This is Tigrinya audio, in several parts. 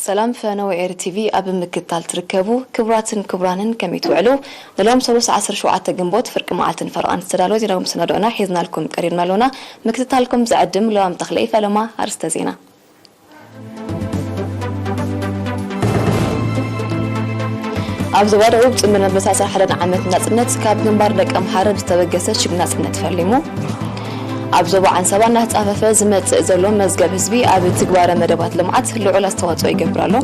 ሰላም ፈነወ ኤሪ ቲቪ ኣብ ምክትታል ትርከቡ ክቡራትን ክቡራንን ከመይ ትውዕሉ? ንሎም ሰሉስ ዓሰርተ ሸውዓተ ግንቦት ፍርቂ መዓልትን ፈረቓን ዝተዳለወ ዜናዊ መሰናዶና ሒዝናልኩም ቀሪብና ኣሎና። ምክትታልኩም ዝዕድም ለዋም ተኽለ እዩ። ፈለማ ኣርእስተ ዜና። ኣብ ዞባ ደቡብ ጽምብል ኣንበሳ ዓሰርተ ሓደን ዓመት ናጽነት ካብ ግንባር ደቂ ኣምሓረ ብዝተበገሰ ሽግ ናጽነት ፈሊሙ። ኣብ ዞባ ዓንሰባ እናተጻፈፈ ዝመጽእ ዘሎ መዝገብ ህዝቢ ኣብ ትግባረ መደባት ልምዓት ልዑል ኣስተዋጽኦ ይገብር ኣሎ።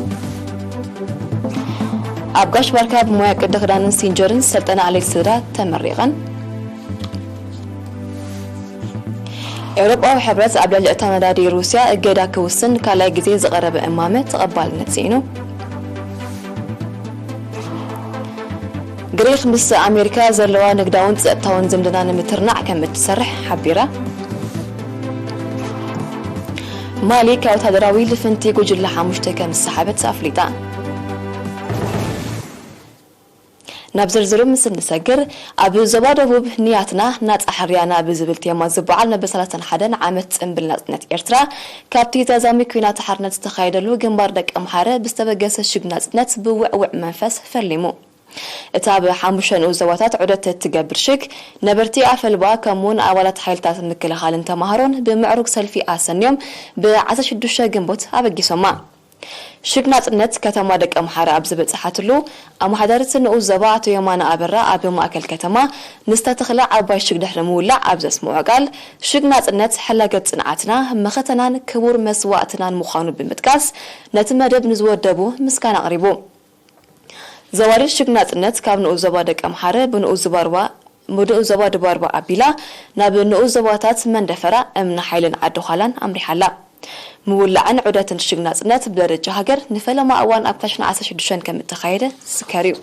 ኣብ ጋሽ ባርካ ብሞያ ቅዲ ክዳንን ሲንጀርን ዝሰልጠና ኣለይቲ ስድራ ተመሪቐን። ኤውሮጳዊ ሕብረት ኣብ ልዕሊ እታ ነዳዲ ሩስያ እገዳ ክውስን ካልኣይ ግዜ ዝቐረበ እማመ ተቐባልነት ስኢኑ። ግሪኽ ምስ ኣሜሪካ ዘለዋ ንግዳውን ጸጥታውን ዝምድና ንምትርናዕ ከም እትሰርሕ ሓቢራ። ማሊ ካብ ወታደራዊ ልፍንቲ ጉጅለ ሓሙሽተ ከም ዝሰሓበት ኣፍሊጣ። ናብ ዝርዝሩ ምስ እንሰግር፣ ኣብ ዞባ ደቡብ ንያትና ናጻ ሕርያና ብዝብል ቴማ ዝበዓል መበል ሰላሳን ሓደን ዓመት ጽምብል ናጽነት ኤርትራ ካብቲ ተዛሚ ኲናት ሓርነት ዝተኻየደሉ ግንባር ደቂ ኣምሓረ ብዝተበገሰ ሽግ ናጽነት ብውዕውዕ መንፈስ ፈሊሙ። እቲ ኣብ ሓሙሽተ ንኡስ ዞባታት ዑደት እትገብር ሽግ፣ ነበርቲ ኣፈልባ ከምኡውን ኣባላት ሓይልታት ምክልኻልን ተማሃሮን ብምዕሩግ ሰልፊ ኣሰንዮም ብ ዓሰርተ ሽዱሽተ ግንቦት ኣበጊሶማ። ሽግ ናጽነት ከተማ ደቂ ኣምሓረ ኣብ ዝበጽሓትሉ፣ ኣመሓዳሪ እቲ ንኡስ ዞባ ኣቶ የማነ ኣበራ ኣብ ማእከል ከተማ ንዝተተኽለ ዓባይ ሽግ ድሕሪ ምውላዕ ኣብ ዘስምዖ ቃል፣ ሽግ ናጽነት ሕላገት ጽንዓትና፣ መኸተናን ክቡር መስዋእትናን ምዃኑ ብምጥቃስ፣ ነቲ መደብ ንዝወደቡ ምስጋና ኣቕሪቡ። ዘዋሪ ሽግ ናጽነት ካብ ንኡስ ዞባ ደቂ ኣምሓረ ብንኡስ ዞባ ሩባ ብንኡስ ዞባ ድባርባ ኣቢላ ናብ ንኡስ ዞባታት መንደፈራ፣ እምኒ ሓይልን ዓዲ ዃላን ኣምሪሓ ኣላ። ምውላዕን ዑደትን ሽግ ናጽነት ብደረጃ ሃገር ንፈለማ እዋን ኣብ ክልተ ሽሕን ዓሰርተ ሽዱሽተን ከም እተኻየደ ዝዝከር እዩ።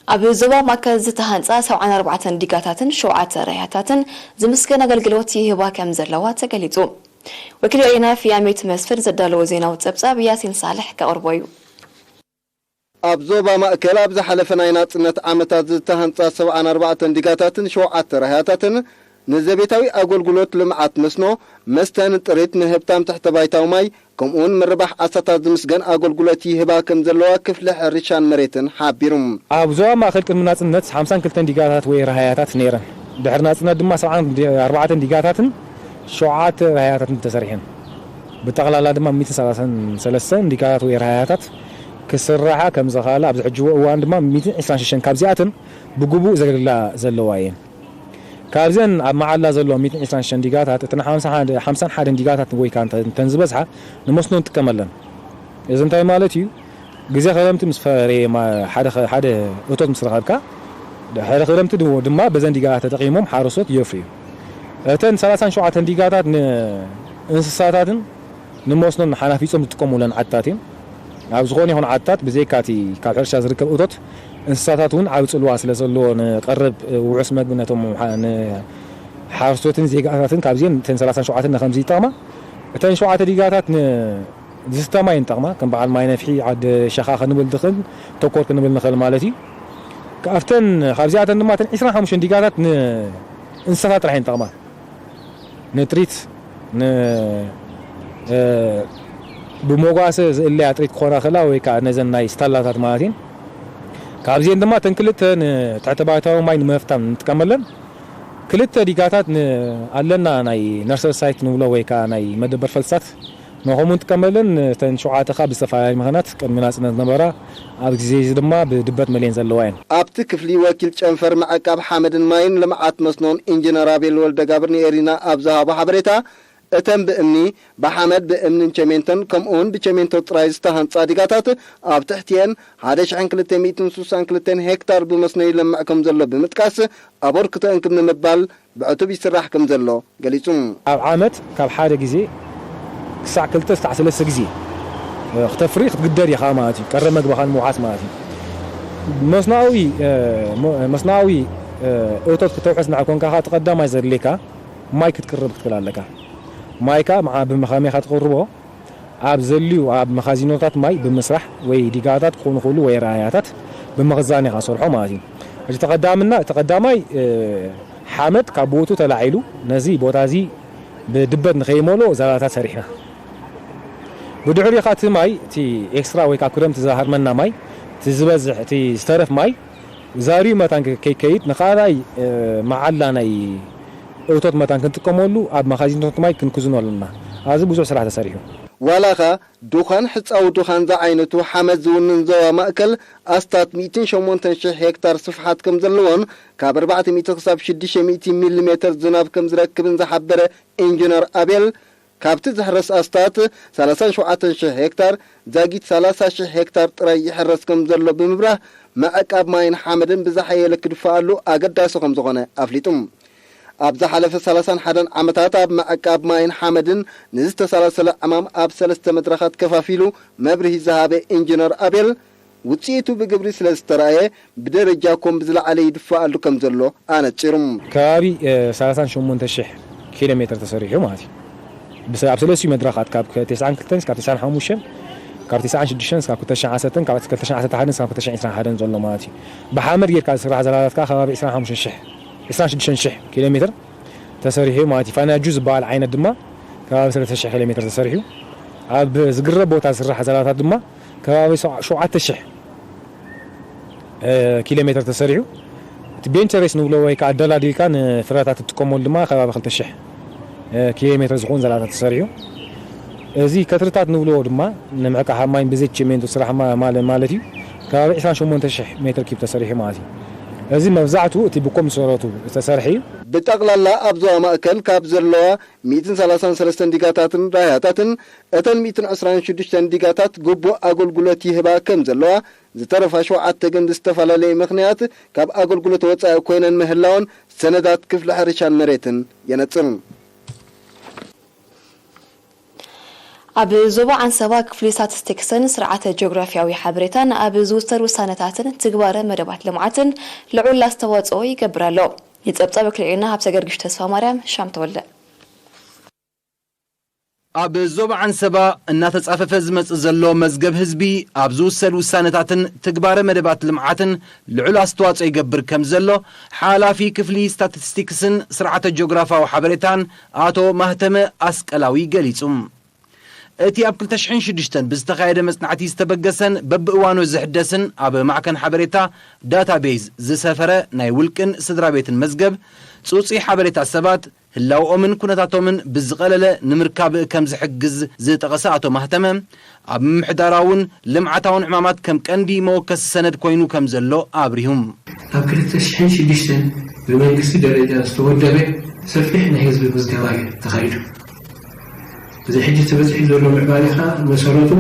ኣብ ዞባ ማእከል ዝተሃንጻ ሰብዓን ኣርባዕተን ዲጋታትን ሸውዓተ ራህያታትን ዝምስገን ኣገልግሎት ይህባ ከም ዘለዋ ተገሊጹ። ወኪል ሪና ፍያሜት መስፍን ዘዳለዎ ዜናዊ ጸብጻብ ያሲን ሳልሕ ከቕርቦ እዩ። ኣብ ዞባ ማእከል ኣብ ዝሓለፈ ናይ ናጽነት ዓመታት ዝተሃንጻ ሰብዓን ኣርባዕተን ዲጋታትን ሸውዓተ ራህያታትን ንዘቤታዊ ኣገልግሎት ልምዓት መስኖ፣ መስተን ጥሪት ንህብታም ትሕተ ባይታዊ ማይ፣ ከምኡውን ምርባሕ ዓሳታት ዝምስገን ኣገልግሎት ይህባ ከም ዘለዋ ክፍሊ ሕርሻን መሬትን ሓቢሩ። ኣብ ዞባ ማእከል ቅድሚ ናጽነት ሓምሳን ክልተን ዲጋታት ወይ ራህያታት ነይረን። ድሕሪ ናጽነት ድማ ሰብዓን ኣርባዕተን ዲጋታትን ሸውዓተ ራህያታትን ተሰሪሐን። ብጠቕላላ ድማ ሚእትን ሰላሳን ሰለስተን ዲጋታት ወይ ራህያታት ክስራሓ ከም ዝኸኣላ፣ ኣብዚ ሕጂ እዋን ድማ ሚእትን ዕስራን ሽዱሽተን ካብዚኣተን ብግቡእ ዘገልግላ ዘለዋ እየን። ካብዘን ኣብ መዓላ ዘሎ ሚእትን ዕስራን ሽዱሽተን ዲጋታት፣ እተን ሓምሳን ሓደን ዲጋታት ወይ ከኣ እንተ-፣ እንተን ዝበዝሓ ንመስኖ ንጥቀመለን። እዚ እንታይ ማለት እዩ? ግዜ ክረምቲ ምስ ፈረየ፣ ማ-፣ ሓደ ኸ-፣ ሓደ እቶት ምስ ረኸብካ፣ ድሕሪ ክረምቲ ድ-፣ ድማ በዘን ዲጋታት ተጠቒሞም ሓረስቶት የፍርዩ። እተን ሰላሳን ሸውዓተን ዲጋታት ንእንስሳታትን ንመስኖን ሓናፊጾም ዝጥቀሙለን ዓድታት እየን። ኣብ ዝኾነ ይኹን ዓድታት ብዘይካ እቲ ካብ ሕርሻ ዝርከብ እቶት፣ እንስሳታት እውን ዓቢ ጽልዋ ስለ ዘለዎ ንቐርብ ውሑስ መግቢ ነቶም ሓ-፣ ንሓረስቶትን ዜጋታትን ካብዚአን እተን ሰላሳን ሸውዓተን ንኸምዚ ይጠቕማ። እተን ሸውዓተ ዲጋታት ን-፣ ዝስተ ማይ ይጠቕማ። ከም በዓል ማይ ነፍሒ፣ ዓዲ ሸኻ ክንብል ንኽእል፣ ተኮር ክንብል ንኽእል ማለት እዩ። ካብተን፣ ካብዚኣተን ድማ እተን ዕስራን ሓሙሽተን ዲጋታት ንእንስሳታት ጥራሕ እየን ይጠቕማ። ንጥሪት፣ ን-፣ እ፣ ብመጓሰ ዝእለያ ጥሪት ክኾና ከላ ወይ ከዓ ነዘን ናይ ስታላታት ማለት እየን። ካብዚአን ድማ እተን ክልተ ንትሕተ ባይታዊ ማይ ንምፍታን ንጥቀመለን። ክልተ ዲጋታት ን-፣ ኣለና ናይ ነርሰሪ ሳይት ንብሎ ወይ ከዓ ናይ መደበር ፈልስታት ንኸምኡ ንጥቀመለን። እተን ሸውዓተ ኸኣ ብዝተፈላለየ ምኽንያት ቅድሚ ናጽነት ነበራ። ኣብ ግዜ እዚ ድማ ብድበት መልየን ዘለዋ እየን። ኣብቲ ክፍሊ ወኪል ጨንፈር ምዕቃብ ሓመድን ማይን ልምዓት መስኖን ኢንጂነር ኣቤል ወልደጋብር ንኤሪና ኣብ ዝሃቦ ሓበሬታ፣ እተን ብእምኒ፣ ብሓመድ፣ ብእምንን ቸሜንቶን ከምኡውን ብቸሜንቶ ጥራይ ዝተሃንጻ ዲጋታት ኣብ ትሕቲኤን ሓደ ሽሕን ክልተ ሚእትን ስሳን ክልተን ሄክታር ብመስኖ ይለምዕ ከም ዘሎ ብምጥቃስ፣ ኣበርክቶ እንክብ ንምባል ብዕቱብ ይስራሕ ከም ዘሎ ገሊጹ። ኣብ ዓመት ካብ ሓደ ግዜ ክሳዕ ክልተ ክሳዕ ሰለስተ ግዜ ክተፍሪ ክትግደድ ኢኻ ማለት እዩ። ቀረብ መግብኻ ንምውሓስ ማለት እዩ። መስኖኣዊ፣ እ፣ ሞ-፣ መስኖኣዊ፣ እ፣ እቶት ክተውሕስ እንድሕር ኮንካ ኸዓ፣ እቲ ቀዳማይ ዘድልየካ ማይ ክትቅርብ ክትክእል ኣለካ። ማይካ መዓ-፣ ብመ-፣ ከመይ ኢኻ ትቕርቦ? ኣብ ዘልዩ፣ ኣብ መኻዚኖታት ማይ ብምስራሕ ወይ ዲጋታት ክኾኑ ይኽእሉ ወይ ራያታት ብምኽዛን ኢኻ ሰርሖ ማለት እዩ። ሕጂ ተቐዳምና-፣ ተቐዳማይ፣ እ፣ ሓመድ ካብ ቦቱ ተላዒሉ ነዚ ቦታ እዚ ብድበት ንኸይመልኦ ዛላታት ሰሪሕና። ብድሕሪኡ ኸዓ እቲ ማይ፣ እቲ ኤክስትራ ወይ ካብ ክረምቲ ዝሃርመና ማይ፣ እቲ ዝበዝሕ፣ እቲ ዝተረፍ ማይ ዛርዩ መታን ከ-፣ ከይከይድ ንኻልኣይ፣ እ፣ መዓላ ናይ እቶት መታን ክንጥቀመሉ ኣብ መኻዚኖታት ማይ ክንክዝኖ ኣለና። ኣብዚ ብዙሕ ስራሕ ተሰሪሑ። ዋላኻ ዱኻን ሕጻዊ ዱኻን ዝዓይነቱ ሓመድ ዝውንን ዞባ ማእከል ኣስታት ሚእትን ሸሞንተን ሽሕ ሄክታር ስፍሓት ከም ዘለዎን ካብ ኣርባዕተ ሚእቲ ክሳብ ሽዱሽተ ሚእቲ ሚሊ ሜተር ዝናብ ከም ዝረክብን ዝሓበረ ኢንጂነር ኣቤል፣ ካብቲ ዝሕረስ ኣስታት ሰላሳን ሸውዓተን ሽሕ ሄክታር ዛጊት ሰላሳ ሽሕ ሄክታር ጥራይ ይሕረስ ከም ዘሎ ብምብራህ፣ ምዕቃብ ማይን ሓመድን ብዝሓየለ ክድፈኣሉ ኣገዳሲ ከም ዝኾነ ኣፍሊጡ። ኣብ ዝሓለፈ ሰላሳን ሓደን ዓመታት ኣብ ምዕቃብ ማይን ሓመድን ንዝተሰላሰለ ዕማም ኣብ ሰለስተ መድረኻት ከፋፊሉ መብርሂ ዝሃበ ኢንጂነር ኣቤል፣ ውጽኢቱ ብግብሪ ስለ ዝተራእየ ብደረጃ ኮም ብዝለዓለ ይድፈኣሉ ከም ዘሎ ኣነጺሩ። ከባቢ፣ እ፣ ሰላሳን ሸሞንተ ሽሕ ኪሎ ሜትር ተሰሪሑ ማለት እዩ። ብሰ-፣ ኣብ ሰለስቲኡ መድረኻት ካብ ከ-፣ ተስዓን ክልተን እስካብ ተስዓን ሓሙሽተን፣ ካብ ተስዓን ሽዱሽተን እስካብ ክልተ ሽሕን ዓሰርተን፣ ካብ ክልተ ሽሕን ዓሰርተ ሓደን እስካብ ክልተ ሽሕን ዕስራን ሓደን ዘሎ ማለት እዩ። ብሓመድ ጌርካ ዝስራሕ ዘላታት ከኣ ከባቢ ዕስራን ሓሙሽተን ሽሕ፣ ዕስራን ሽዱሽተን ሽሕ ኪሎ ሜትር ተሰሪሑ ማለት እዩ። ፋናጁ ዝበሃል ዓይነት ድማ ከባቢ ሰለስተ ሽሕ ኪሎ ሜትር ተሰሪሑ። ኣብ ዝግረብ ቦታ ዝስራሕ ዘላታት ድማ ከባቢ ሸውዓተ ሽሕ እ፣ ኪሎ ሜትር ተሰሪሑ። እቲ ቤንቸሬስ ንብሎ ወይ ከዓ ኣደላዲልካ ንፍረታት ትጥቀመሉ ድማ ከባቢ ክልተ ሽሕ፣ እ፣ ኪሎ ሜትር ዝኸውን ዘላታት ተሰሪሑ። እዚ ከትርታት ንብሎ ድማ ንምዕቃብ ማይን ብዘይ ቸሜንቶ ስራሕ ማ-፣ ማለ-፣ ማለት እዩ። ከባቢ ዕስራን ሸሞንተ ሽሕ ሜትር ኪብ ተሰሪሑ ማለት እዩ። እዚ መብዛሕትኡ እቲ ብኮም ዝሰረቱ ዝተሰርሐ እዩ። ብጠቕላላ ኣብ ዞባ ማእከል ካብ ዘለዋ ሚእትን ሰላሳን ሰለስተን ዲጋታትን ራያታትን፣ እተን ሚእትን ዕስራን ሽዱሽተን ዲጋታት ግቡእ ኣገልግሎት ይህባ ከም ዘለዋ፣ ዝተረፋ ሸውዓተ ግን ብዝተፈላለየ ምኽንያት ካብ ኣገልግሎት ወጻኢ ኮይነን ምህላወን ሰነዳት ክፍሊ ሕርሻን መሬትን የነጽር። ኣብ ዞባ ዓንሰባ ክፍሊ ስታቲስቲክስን ስርዓተ ጂኦግራፊያዊ ሓበሬታን ኣብ ዝውሰድ ውሳነታትን ትግባረ መደባት ልምዓትን ልዑል ኣስተዋጽኦ ይገብር ኣሎ። ንጸብጻብ ኣክሊልና ሃብተ ገርግሽ ተስፋ ማርያም ሻም ተወልደ። ኣብ ዞባ ዓንሰባ እናተጻፈፈ ዝመጽእ ዘሎ መዝገብ ህዝቢ ኣብ ዝውሰድ ውሳነታትን ትግባረ መደባት ልምዓትን ልዑል ኣስተዋጽኦ ይገብር ከም ዘሎ ሓላፊ ክፍሊ ስታቲስቲክስን ስርዓተ ጂኦግራፋዊ ሓበሬታን ኣቶ ማህተመ ኣስቀላዊ ገሊጹ። እቲ ኣብ ክልተ ሽሕን ሽዱሽተን ብዝተኻየደ መጽናዕቲ ዝተበገሰን በብእዋኑ ዝሕደስን ኣብ ማዕከን ሓበሬታ ዳታቤዝ ዝሰፈረ ናይ ውልቅን ስድራ ቤትን መዝገብ ጽጹይ ሓበሬታ ሰባት ህላውኦምን ኩነታቶምን ብዝቐለለ ንምርካብ ከም ዝሕግዝ ዝጠቐሰ ኣቶ ማህተመ፣ ኣብ ምምሕዳራውን ልምዓታውን ዕማማት ከም ቀንዲ መወከሲ ሰነድ ኮይኑ ከም ዘሎ ኣብሪሁ። ኣብ ክልተ ሽሕን ሽዱሽተን ብመንግስቲ ደረጃ ዝተወደበ ሰፊሕ ናይ ህዝቢ ምዝገባ እዩ ተኻይዱ። እዚ ሕጂ ተበጺሑ ዘሎ ምዕባለ ኸኣ መሰረቱ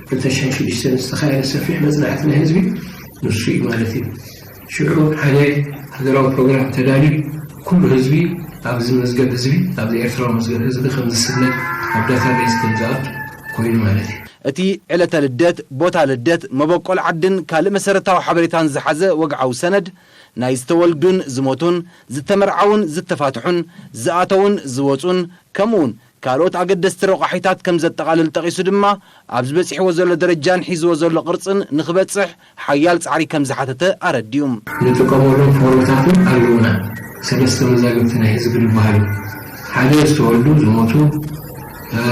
ክልተ ሽሕን ሽዱሽተን ዝተኻየደ ሰፊሕ መጽናዕቲ ናይ ህዝቢ ንሱ እዩ ማለት እዩ። ሽዑ ሓደ ሃገራዊ ፕሮግራም ተዳልዩ፣ ኩሉ ህዝቢ ኣብዚ መዝገብ ህዝቢ፣ ኣብዚ ኤርትራዊ መዝገብ ህዝቢ ከም ዝስነድ፣ ኣብ ዳታቤዝ ከም ዝኣቱ ኮይኑ ማለት እዩ። እቲ ዕለተ ልደት፣ ቦታ ልደት፣ መበቆል ዓድን ካልእ መሰረታዊ ሓበሬታን ዝሓዘ ወግዓዊ ሰነድ፣ ናይ ዝተወልዱን ዝሞቱን፣ ዝተመርዓዉን ዝተፋትሑን፣ ዝኣተዉን ዝወጹን፣ ከምኡውን ካልኦት ኣገደስቲ ረቋሒታት ከም ዘጠቓልል ጠቒሱ ድማ፣ ኣብዚ በጺሕዎ ዘሎ ደረጃን ሒዝዎ ዘሎ ቅርጽን ንኽበጽሕ ሓያል ጻዕሪ ከም ዝሓተተ ኣረዲኡ። ንጥቀመሎም ፎርምታት እውን ኣለዉና። ሰለስተ መዛግብቲ ናይ ህዝቢ ዝበሃሉ፣ ሓደ ዝተወልዱ፣ ዝሞቱ፣ እ፣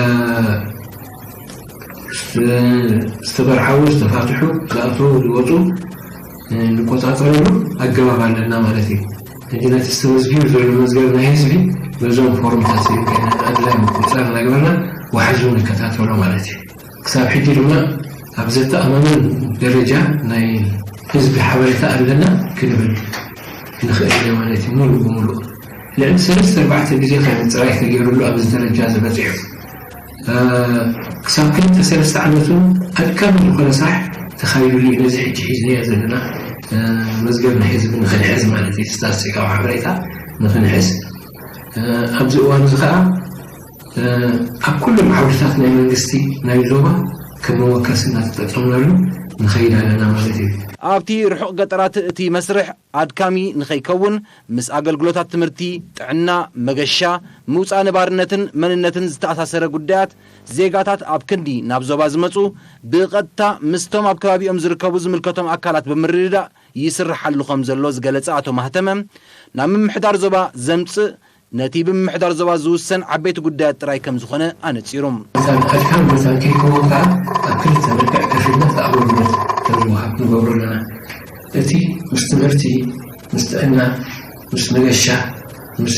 ዝተ-፣ ዝተበርዓዉ፣ ዝተፋትሑ፣ ዝኣተዉ፣ ዝወፁ፣ እ፣ ንቆፃፀረሉ ኣገባብ ኣለና ማለት እዩ። ሕጂ ነቲ ዝተመዝጊቡ ዘሎ መዝገብ ናይ ህዝቢ በዞም ፎርምታት እዚ ኮይና ኣድላይ ምቁፅፃር እናገበርና ዋሕዙ ንከታተሎ ማለት እዩ። ክሳብ ሕጂ ድማ ኣብ ዘተኣማምን ደረጃ ናይ ህዝቢ ሓበሬታ ኣለና ክንብል ንኽእል ኢና ማለት እዩ። ሙሉእ ብሙሉእ ልዕሊ ሰለስተ ኣርባዕተ ግዜ ካብ ምፅራይ ተገይሩሉ ኣብዚ ደረጃ ዝበፂሑ። እ፣ ክሳብ ክልተ ሰለስተ ዓመት እውን ኣድካሚ ዝኾነ ስራሕ ተኻይዱሉ እዩ። ነዚ ሕጂ ሒዝናዮ ዘለና፣ እ፣ መዝገብ ናይ ህዝቢ ንኽንሕዝ ማለት እዩ። ስታትስቲካዊ ሓበሬታ ንኽንሕዝ፣ እ፣ ኣብዚ እዋን እዚ ከዓ እ፣ ኣብ ኩሎም ዓውድታት ናይ መንግስቲ ናይ ዞባ ከም መወከሲ እናተጠቀምናሉ ንኸይድ ኣለና ማለት እዩ። ኣብቲ ርሑቕ ገጠራት እቲ መስርሕ ኣድካሚ ንኸይከውን፣ ምስ ኣገልግሎታት ትምህርቲ፣ ጥዕና፣ መገሻ፣ ምውጻእ ነባርነትን መንነትን ዝተኣሳሰረ ጉዳያት፣ ዜጋታት ኣብ ክንዲ ናብ ዞባ ዝመጹ ብቐጥታ ምስቶም ኣብ ከባቢኦም ዝርከቡ ዝምልከቶም ኣካላት ብምርድዳእ ይስርሓሉ ከም ዘሎ ዝገለጸ ኣቶ ማህተመ፣ ናብ ምምሕዳር ዞባ ዘምጽእ፣ ነቲ ብምምሕዳር ዞባ ዝውሰን ዓበይቲ ጉዳያት ጥራይ ከም ዝኾነ ኣነጺሩ። መታን ኣድካም መታን ከይከውን ከዓ ኣብ ክልተ መልክዕ ከፊልና እቲ ኣገልግሎት ከም ዝወሃብ ንገብሮ ኣለና። እቲ ምስ ትምህርቲ፣ ምስ ጥዕና፣ ምስ መገሻ፣ ምስ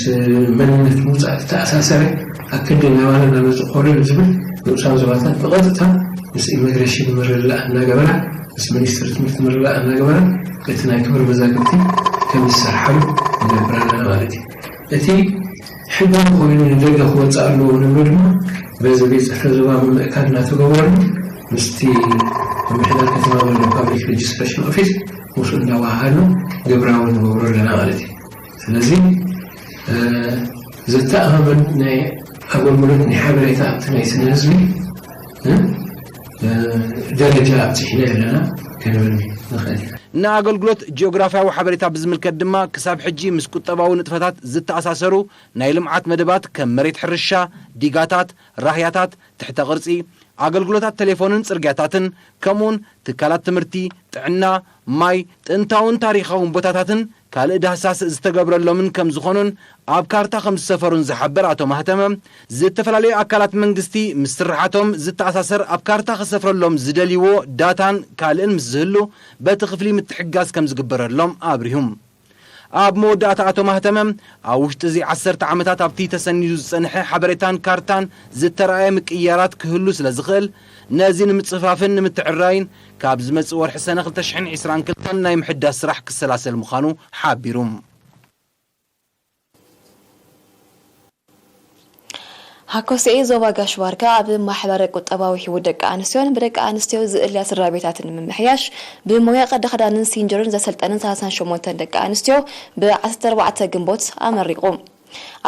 መንነት ምውፃእ ዝተኣሳሰረ ኣብ ክንዲ ናባና እናመፁ ኮለል ዝብል ንኡሳን ዞባታት ብቐጥታ ምስ ኢሚግሬሽን ምርድዳእ እናገበራ፣ ምስ ሚኒስትሪ ትምህርቲ ምርድዳእ እናገበራ እቲ ናይ ክብሪ መዛግብቲ ከም ዝሰርሓሉ ንገብር ኣለና ማለት እዩ። እቲ ሕጋዊ ኮይኑ ንደገ ክወፅእ ኣለዎ ንብሎ ድማ በዚ ቤት ፅሕፈት ዞባ ምምእካል እናተገበረሉ ምስቲ ምምሕዳር ከተማ ወረዳ ፓብሊክ ሬጅስትሬሽን ኦፊስ ምስኡ እናወሃሃድና ግብራዊ ንገብሮ ኣለና ማለት እዩ። ስለዚ ዘተኣማምን ናይ ኣገልግሎት ናይ ሓበሬታ ኣብቲ ናይ ስነ ህዝቢ ደረጃ ኣብፅሒና ኣለና ክንብል ንኽእል ኢና። ንኣገልግሎት ጂኦግራፍያዊ ሓበሬታ ብዝምልከት ድማ ክሳብ ሕጂ ምስ ቁጠባዊ ንጥፈታት ዝተኣሳሰሩ ናይ ልምዓት መደባት ከም መሬት ሕርሻ፣ ዲጋታት፣ ራህያታት፣ ትሕተ ቅርጺ፣ ኣገልግሎታት ቴሌፎንን ጽርግያታትን ከምኡውን ትካላት ትምህርቲ፣ ጥዕና፣ ማይ፣ ጥንታውን ታሪኻውን ቦታታትን ካልእ ዳህሳስ ዝተገብረሎምን ከም ዝኾኑን ኣብ ካርታ ከም ዝሰፈሩን ዝሓበር ኣቶ ማህተመ፣ ዝተፈላለዩ ኣካላት መንግስቲ ምስ ስርሓቶም ዝተኣሳሰር ኣብ ካርታ ክሰፍረሎም ዝደልይዎ ዳታን ካልእን ምስ ዝህሉ በቲ ክፍሊ ምትሕጋዝ ከም ዝግበረሎም ኣብሪሁ። ኣብ መወዳእታ ኣቶ ማህተመ፣ ኣብ ውሽጢ እዚ ዓሰርተ ዓመታት ኣብቲ ተሰኒዱ ዝጸንሐ ሓበሬታን ካርታን ዝተራእየ ምቅይያራት ክህሉ ስለ ዝኽእል፣ ነዚ ንምጽፋፍን ንምትዕራይን ካብ ዝመጽእ ወርሒ ሰነ ክልተ ሽሕን ዕስራን ክልተን ናይ ምሕዳስ ስራሕ ክሰላሰል ምዃኑ ሓቢሩ። ሃኮስኤ ዞባ ጋሽ ባርካ ኣብ ማሕበረ ቁጠባዊ ህይወት ደቂ ኣንስትዮን ብደቂ ኣንስትዮ ዝእልያ ስድራ ቤታትን ንምምሕያሽ ብሞያ ቅዲ ክዳንን ሲንጀርን ዘሰልጠንን ሰላሳን ሸሞንተን ደቂ ኣንስትዮ ብ ዓሰርተ ኣርባዕተ ግንቦት ኣመሪቑ።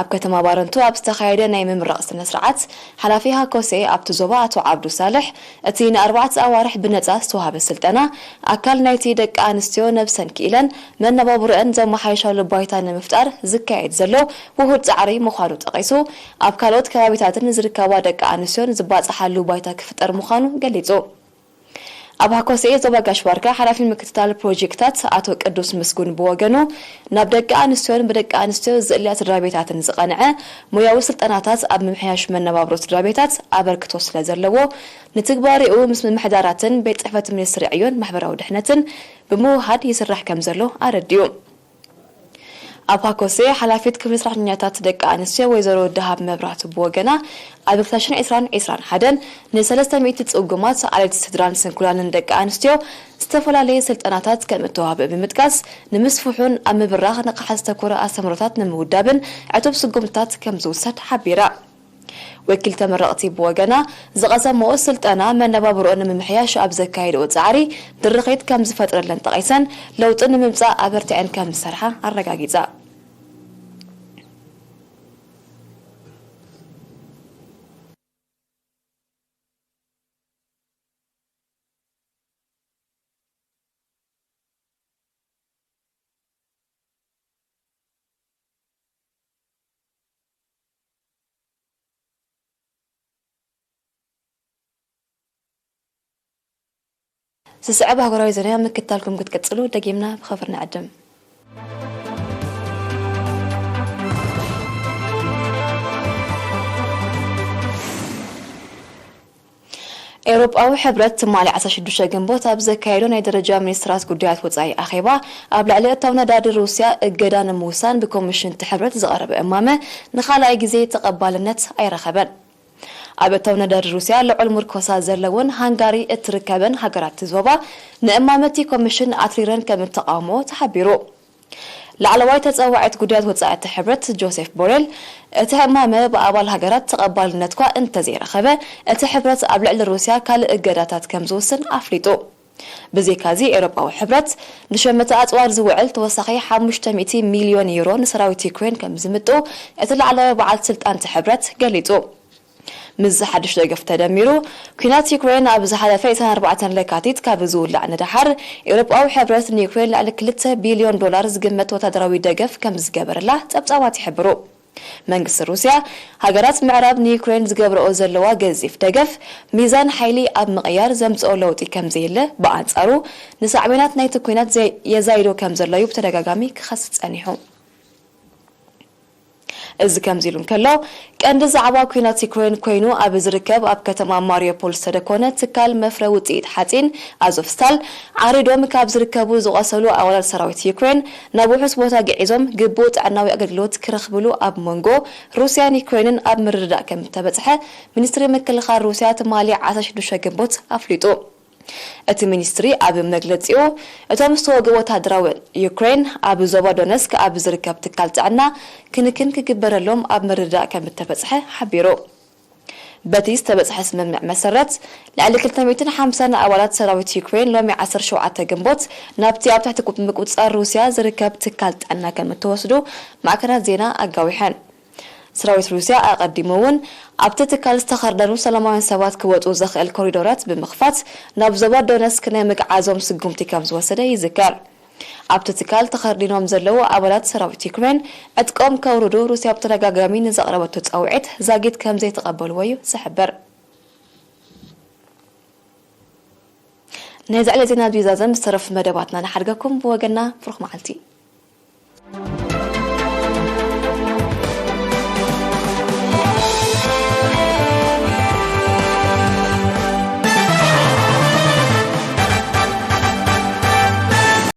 ኣብ ከተማ ባረንቱ ኣብ ዝተኻየደ ናይ ምምራቕ ስነ ስርዓት ሓላፊ ሃኮስኤ ኣብቲ ዞባ ኣቶ ዓብዱ ሳልሕ፣ እቲ ንኣርባዕተ ኣዋርሕ ብነጻ ዝተዋህበ ስልጠና ኣካል ናይቲ ደቂ ኣንስትዮ ነብሰን ክኢለን መነባብሮአን ዘመሓይሻሉ ባይታ ንምፍጣር ዝካየድ ዘሎ ውሁድ ጻዕሪ ምዃኑ ጠቒሱ፣ ኣብ ካልኦት ከባቢታትን ዝርከባ ደቂ ኣንስትዮን ዝባጻሓሉ ባይታ ክፍጠር ምዃኑ ገሊጹ። ኣብ ሃኮስኤ ዞባ ጋሽ ባርካ ሓላፊ ምክትታል ፕሮጀክታት ኣቶ ቅዱስ ምስጉን ብወገኑ፣ ናብ ደቂ ኣንስትዮን ብደቂ ኣንስትዮ ዝእልያ ስድራ ቤታትን ዝቐንዐ ሞያዊ ስልጠናታት ኣብ ምምሕያሽ መነባብሮ ስድራ ቤታት ኣበርክቶ ስለ ዘለዎ፣ ንትግባሬኡ ምስ ምምሕዳራትን ቤት ጽሕፈት ሚኒስትሪ ዕዮን ማሕበራዊ ድሕነትን ብምውህሃድ ይስራሕ ከም ዘሎ ኣረዲኡ። ኣብ ሃኮሴ ሓላፊት ክፍሊ ሰራሕተኛታት ደቂ ኣንስትዮ ወይዘሮ ደሃብ መብራህቱ ብወገና፣ ኣብ ክልተ ሽሕን ዕስራን ዕስራን ሓደን ንሰለስተ ሚእቲ ጽጉማት ኣባይቲ ስድራን ስንኩላንን ደቂ ኣንስትዮ ዝተፈላለየ ስልጠናታት ከም እተዋህበ ብምጥቃስ፣ ንምስፍሑን ኣብ ምብራኽ ንቕሓት ዘተኮረ ኣስተምህሮታት ንምውዳብን ዕቱብ ስጉምትታት ከም ዝውሰድ ሓቢራ። ወኪል ተመረቕቲ ብወገና፣ ዝቐሰምኦ ስልጠና መነባብሮኦን ንምምሕያሽ ኣብ ዘካየድኦ ጻዕሪ ድርኺት ከም ዝፈጥረለን ጠቒሰን፣ ለውጢ ንምምጻእ ኣበርቲዐን ከም ዝሰርሓ ኣረጋጊጻ። ዝስዕብ ሃገራዊ ዜና ምክትታልኩም ክትቅጽሉ ደጊምና ብኽብሪ ንዕድም። ኤውሮጳዊ ሕብረት ትማሊ ዓሰርተ ሽዱሽተ ግንቦት ኣብ ዘካየዶ ናይ ደረጃ ሚኒስትራት ጉዳያት ወጻኢ ኣኼባ፣ ኣብ ልዕሊ እታው ነዳዲ ሩስያ እገዳ ንምውሳን ብኮሚሽን እቲ ሕብረት ዝቐረበ እማመ ንኻልኣይ ግዜ ተቐባልነት ኣይረኸበን። ኣብ እታው ነዳዲ ሩስያ ልዑል ምርኮሳ ዘለወን ሃንጋሪ እትርከበን ሃገራት ዞባ፣ ንእማመ እቲ ኮሚሽን ኣትሪረን ከም እተቓውሞ ተሓቢሩ። ላዕለዋይ ተጸዋዒት ጉዳያት ወጻኢ እቲ ሕብረት ጆሴፍ ቦሬል፣ እቲ እማመ ብኣባል ሃገራት ተቐባልነትኳ እንተዘይረኸበ፣ እቲ ሕብረት ኣብ ልዕሊ ሩስያ ካልእ እገዳታት ከም ዝውስን ኣፍሊጡ። ብዘይካዚ፣ ኤውሮጳዊ ሕብረት ንሸመተ ኣጽዋር ዝውዕል ተወሳኺ ሓሙሽተ ሚእቲ ሚልዮን ዩሮ ንሰራዊት ዩክሬን ከም ዝምጥኡ እቲ ላዕለዋይ በዓል ስልጣን እቲ ሕብረት ገሊጹ። ምስዚ ሓድሽ ደገፍ ተደሚሩ፣ ኲናት ዩክሬን ኣብ ዝሓለፈ ዕስራን ኣርባዕተን ለካቲት ካብ ዝውላዕ ንደሓር፣ ኤውሮጳዊ ሕብረት ንዩክሬን ልዕሊ ክልተ ቢልዮን ዶላር ዝግመት ወታደራዊ ደገፍ ከም ዝገበረላ ጸብጻባት ይሕብሩ። መንግስቲ ሩስያ፣ ሃገራት ምዕራብ ንዩክሬን ዝገብረኦ ዘለዋ ገዚፍ ደገፍ፣ ሚዛን ሓይሊ ኣብ ምቕያር ዘምጽኦ ለውጢ ከም ዘየለ፣ ብኣንጻሩ ንሳዕቤናት ናይቲ ኲናት ዘ- የዛይዶ ከም ዘሎ እዩ ብተደጋጋሚ ክኸስስ ጸኒሑ። እዚ ከምዚ ኢሉ እንከሎ፣ ቀንዲ ዛዕባ ኲናት ዩክሬን ኮይኑ ኣብ ዝርከብ ኣብ ከተማ ማሪዮፖል ዝተደኮነ ትካል መፍረ ውፅኢት ሓፂን ኣዞፍስታል ዓሪዶም ካብ ዝርከቡ ዝቆሰሉ ኣባላት ሰራዊት ዩክሬን ናብ ውሑስ ቦታ ግዒዞም ግቡእ ጥዕናዊ ኣገልግሎት ክረኽብሉ ኣብ መንጎ ሩስያን ዩክሬንን ኣብ ምርድዳእ ከም እተበፅሐ ሚኒስትሪ ምክልኻል ሩስያ ትማሊ ዓሰርተ ሽዱሽተ ግንቦት ኣፍሊጡ። እቲ ሚኒስትሪ ኣብ መግለጺኡ፣ እቶም ዝተወግኡ ወታደራዊ ዩክሬን ኣብ ዞባ ዶነስክ ኣብ ዝርከብ ትካል ጥዕና ክንክን ክግበረሎም ኣብ ምርድዳእ ከም እተበጽሐ ሓቢሩ። በቲ ዝተበጽሐ ስምምዕ መሰረት፣ ልዕሊ ክልተ ሚእትን ሓምሳን ኣባላት ሰራዊት ዩክሬን ሎሚ ዓሰርተ ሸውዓተ ግንቦት ናብቲ ኣብ ትሕቲ ምቁጽጻር ሩስያ ዝርከብ ትካል ጥዕና ከም እተወስዱ ማዕከናት ዜና ኣጋዊሐን። ሰራዊት ሩስያ ኣቐዲሙ እውን ኣብቲ ትካል ዝተኸርደኑ ሰላማውያን ሰባት ክወጹ ዘኽእል ኮሪዶራት ብምኽፋት ናብ ዞባ ዶነስክ ናይ ምግዓዞም ስጉምቲ ከም ዝወሰደ ይዝከር። ኣብቲ ትካል ተኸርዲኖም ዘለዉ ኣባላት ሰራዊት ዩክሬን ዕጥቆም ከውርዱ ሩስያ ብተደጋጋሚ ንዘቕረበቶ ጻውዒት ዛጊት ከም ዘይተቐበልዎ እዩ ዝሕበር። ናይ ዛዕለ ዜና ኣብዚ ዛዘም ዝተረፉ መደባትና ንሓድገኩም። ብወገና ብሩኽ መዓልቲ።